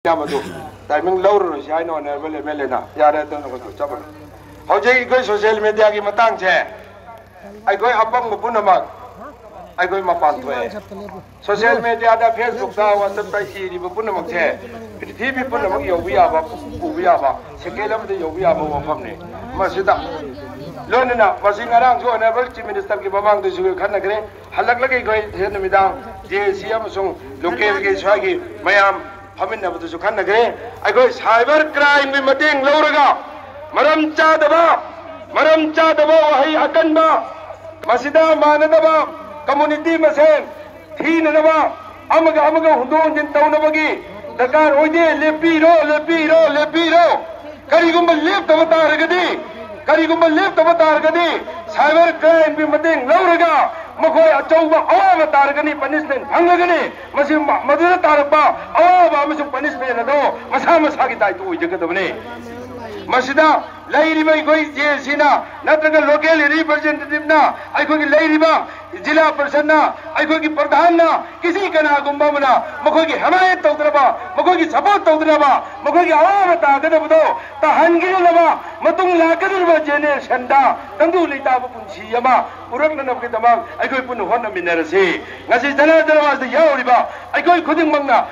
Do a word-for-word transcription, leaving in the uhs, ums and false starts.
ꯌꯥꯕꯗꯨ timing ꯂꯧꯔꯔꯣꯏꯁꯤ ꯍꯥꯏꯅ honourable M L ꯑꯦꯅ ꯌꯥꯔꯦ꯫ ꯑꯗꯨꯅ ꯑꯩꯈꯣꯏ ꯆꯠꯄꯅꯤ꯫ ꯍꯧꯖꯤꯛ ꯑꯩꯈꯣꯏ ꯁꯣꯁꯤꯌꯦꯜ ꯃꯦꯗꯤꯌꯥꯒꯤ ꯃꯇꯥꯡꯁꯦ ꯑꯩꯈꯣꯏ ꯑꯄꯪꯕ ꯄꯨꯝꯅꯃꯛ ꯑꯩꯈꯣꯏ ꯃꯄꯥꯟ ꯊꯣꯛꯑꯦ꯫ ꯁꯣꯁꯤꯌꯦꯜ ꯃꯦꯗꯤꯌꯥꯗ, ꯐꯦꯁꯕꯨꯛꯇ, ꯋꯥꯆꯞꯇ ꯏꯔꯤꯕ ꯄꯨꯝꯅꯃꯛꯁꯦ ꯄ꯭ꯔꯤꯊꯤꯕꯤ ꯄꯨꯝꯅꯃꯛ ꯌꯧꯕ ꯌꯥꯕ, ꯎꯕ ꯌꯥꯕ, ꯁꯦꯀꯦꯟ ꯑꯃꯗ ꯌꯧꯕ ꯌꯥꯕ ꯋꯥꯐꯝꯅꯤ꯫ ꯃꯁꯤꯗ ꯂꯣꯏꯅꯅ ꯃꯁꯤ ꯉꯔꯥꯡꯁꯨ ꯑꯣꯅꯔꯦꯕꯜ ꯆꯤꯐ ꯃꯤꯅꯤꯁꯇꯔꯒꯤ ꯃꯃꯥꯡꯗꯁꯨ ꯈꯟꯅꯈ꯭ꯔꯦ꯫ ꯍꯜꯂꯛꯂꯒ ꯑꯩꯈꯣꯏ ꯍꯦꯟꯅ ꯅꯨꯃꯤꯗꯥꯡ ꯖꯦ ꯑꯦ ꯁꯤ ꯑꯃꯁꯨꯡ ꯂꯣꯀꯦꯜꯒꯤ ꯁ꯭ꯋꯥꯏꯒꯤ ꯃꯌꯥꯝ ꯐꯝꯃꯤꯟꯅꯕꯗꯨꯁꯨ ꯈꯟꯅꯈ꯭ꯔꯦ꯫ ꯑꯩꯈꯣꯏ ꯁꯥꯏꯕꯔ ꯀ꯭ꯔꯥꯏꯝꯒꯤ ꯃꯇꯦꯡ ꯂꯧꯔꯒ ꯃꯔꯝ ꯆꯥꯗꯕ, ꯃꯔꯝ ꯆꯥꯗꯕ ꯋꯥꯍꯩ ꯑꯀꯟꯕ, ꯃꯁꯤꯗ ꯃꯥꯟꯅꯗꯕ ꯀꯝꯃꯨꯅꯤꯇꯤ ꯃꯁꯦꯟ ꯊꯤꯅꯅꯕ, ꯑꯃꯒ ꯑꯃꯒ ꯍꯨꯟꯗꯣꯛ ꯍꯨꯟꯖꯤꯟ ꯇꯧꯅꯕꯒꯤ ꯗꯔꯀꯥꯔ ꯑꯣꯏꯗꯦ꯫ ꯂꯦꯞꯄꯤꯔꯣ, ꯂꯦꯞꯄꯤꯔꯣ, ꯂꯦꯞꯄꯤꯔꯣ꯫ ꯀꯔꯤꯒꯨꯝꯕ ꯂꯦꯞꯇꯕ ꯇꯥꯔꯒꯗꯤ, ꯀꯔꯤꯒꯨꯝꯕ ꯂꯦꯞꯇꯕ ꯇꯥꯔꯒꯗꯤ ꯁꯥꯏꯕꯔ ꯀ꯭ꯔꯥꯏꯝꯒꯤ ꯃꯇꯦꯡ ꯂꯧꯔꯒ ꯃꯈꯣꯏ ꯑꯆꯧꯕ ꯑꯋꯥꯕ ꯇꯥꯔꯒꯅꯤ, ꯄꯅꯤꯁꯃꯦꯟ ꯐꯪꯂꯒꯅꯤ꯫ ꯃꯁꯤ ꯃ-, ꯃꯗꯨꯗ ꯇꯥꯔꯛꯄ ꯑꯋꯥꯕ ꯑꯃꯁꯨꯡ ꯄꯅꯤꯁꯃꯦꯟ ꯑꯗꯣ ꯃꯁꯥ ꯃꯁꯥꯒꯤ ꯗꯥꯏꯇ ꯑꯣꯏꯖꯒꯗꯕꯅꯤ꯫ ꯃꯁꯤꯗ ꯂꯩꯔꯤꯕ ꯑꯩꯈꯣꯏ ꯖꯦ ꯑꯦ ꯁꯤꯅ ꯅꯠꯇ꯭ꯔꯒ ꯂꯣꯀꯦꯜ ꯔꯤꯄ꯭ꯔꯖꯦꯟꯇꯦꯇꯤꯚꯅ, ꯑꯩꯈꯣꯏꯒꯤ ꯂꯩꯔꯤꯕ ꯖꯤꯂꯥ ꯄꯔꯤꯁꯠꯅ, ꯑꯩꯈꯣꯏꯒꯤ ꯄ꯭ꯔꯙꯥꯟꯅ, ꯀꯤꯁꯤ ꯀꯅꯥꯒꯨꯝꯕ ꯑꯃꯅ ꯃꯈꯣꯏꯒꯤ ꯍꯦꯃꯥꯌꯠ ꯇꯧꯗꯅꯕ, ꯃꯈꯣꯏꯒꯤ ꯁꯄꯣꯔꯠ ꯇꯧꯗꯅꯕ, ꯃꯈꯣꯏꯒꯤ ꯑꯋꯥꯕ ꯇꯥꯒꯗꯕꯗꯣ ꯇꯥꯍꯟꯈꯤꯗꯅꯕ, ꯃꯇꯨꯡ ꯂꯥꯛꯀꯗꯧꯔꯤꯕ ꯖꯦꯅꯦꯔꯦꯁꯟꯗ ꯇꯪꯗꯨ ꯂꯩꯇꯥꯕ ꯄꯨꯟꯁꯤ ꯑꯃ ꯄꯨꯔꯛꯅꯅꯕꯒꯤꯗꯃꯛ ꯑꯩꯈꯣꯏ ꯄꯨꯟꯅ ꯍꯣꯠꯅꯃꯤꯟꯅꯔꯁꯤ꯫ ꯉꯁꯤ ꯖꯅꯥ ꯗꯔꯕꯥꯔꯗ ꯌꯥꯎꯔꯤꯕ ꯑꯩꯈꯣꯏ ꯈꯨꯗꯤꯡꯃꯛꯅ